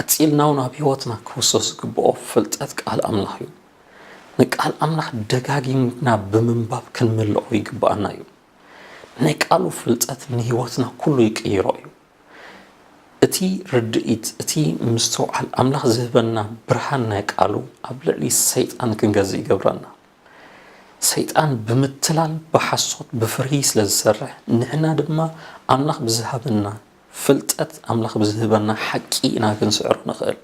ቀጺልና እውን ኣብ ህይወትና ክውሰኽ ዝግብኦ ፍልጠት ቃል ኣምላኽ እዩ። ንቃል ኣምላኽ ደጋጊምና ብምንባብ ክንምልኦ ይግብኣና እዩ። ናይ ቃሉ ፍልጠት ንህይወትና ኩሉ ይቅይሮ እዩ። እቲ ርድኢት፣ እቲ ምስትውዓል ኣምላኽ ዝህበና ብርሃን ናይ ቃሉ ኣብ ልዕሊ ሰይጣን ክንገዝእ ይገብረና። ሰይጣን ብምትላል፣ ብሓሶት፣ ብፍርሂ ስለ ዝሰርሕ፣ ንሕና ድማ ኣምላኽ ብዝሃበና ፍልጠት፣ ኣምላኽ ብዝህበና ሓቂ ኢና ክንስዕሮ ንኽእል።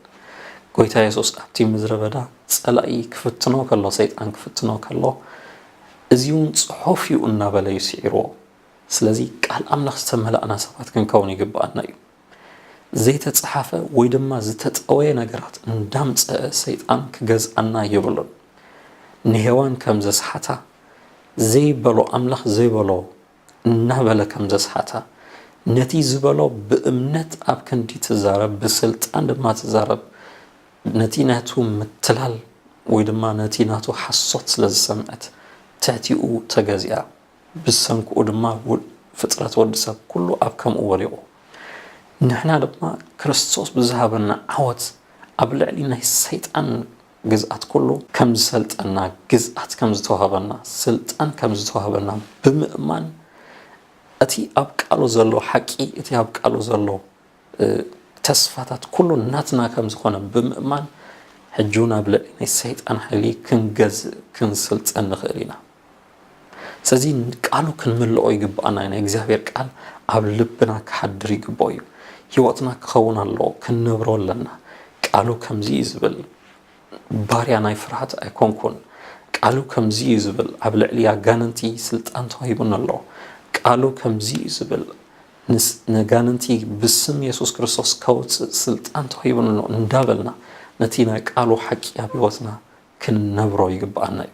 ጎይታ የሱስ ኣብቲ ምድረ በዳ ጸላኢ ክፍትኖ ከሎ፣ ሰይጣን ክፍትኖ ከሎ፣ እዚ እውን ጽሑፍ እዩ እናበለ እዩ ስዒርዎ። ስለዚ ቃል ኣምላኽ ዝተመላእና ሰባት ክንከውን ይግብኣና እዩ። ዘይተጸሓፈ ወይ ድማ ዝተጠወየ ነገራት እንዳምጸአ ሰይጣን ክገዝኣና የብሉን። ንሄዋን ከም ዘስሓታ፣ ዘይበሎ ኣምላኽ ዘይበሎ እናበለ ከም ዘስሓታ፣ ነቲ ዝበሎ ብእምነት ኣብ ክንዲ ትዛረብ፣ ብስልጣን ድማ ትዛረብ፣ ነቲ ናቱ ምትላል ወይ ድማ ነቲ ናቱ ሓሶት ስለ ዝሰምዐት ትሕቲኡ ተገዚኣ። ብሰንክኡ ድማ ውድ-፣ ፍጥረት ወዲ ሰብ ኩሉ ኣብ ከምኡ ወዲቑ። ንሕና ድማ ክርስቶስ ብዝሃበና ዓወት ኣብ ልዕሊ ናይ ሰይጣን ግዝኣት ኩሉ ከም ዝሰልጠና፣ ግዝኣት ከም ዝተዋህበና፣ ስልጣን ከም ዝተዋህበና ብምእማን፣ እቲ ኣብ ቃሉ ዘሎ ሓቂ፣ እቲ ኣብ ቃሉ ዘሎ፣ እ፣ ተስፋታት ኩሉ ናትና ከም ዝኾነ ብምእማን፣ ሕጂ እውን ኣብ ልዕሊ ናይ ሰይጣን ሓይሊ ክንገዝእ፣ ክንስልጠን ንኽእል ኢና። ስለዚ ቃሉ ክንምልኦ ይግብኣና። ናይ እግዚኣብሔር ቃል ኣብ ልብና ክሓድር ይግብኦ እዩ። ህይወትና ክኸውን ኣለዎ፣ ክንነብሮ ኣለና። ቃሉ ከምዚ እዩ ዝብል፣ "ባርያ ናይ ፍርሃት ኣይኮንኩን። ቃሉ ከምዚ እዩ ዝብል፣ ኣብ ልዕሊ ኣጋንንቲ ስልጣን ተዋሂቡኒ ኣሎ። ቃሉ ከምዚ እዩ ዝብል፣ ንስ-፣ ነጋንንቲ ብስም የሱስ ክርስቶስ ከውፅእ ስልጣን ተዋሂቡኒ ኣሎ" እንዳበልና ነቲ ናይ ቃሉ ሓቂ ኣብ ህይወትና ክንነብሮ ይግብኣና እዩ።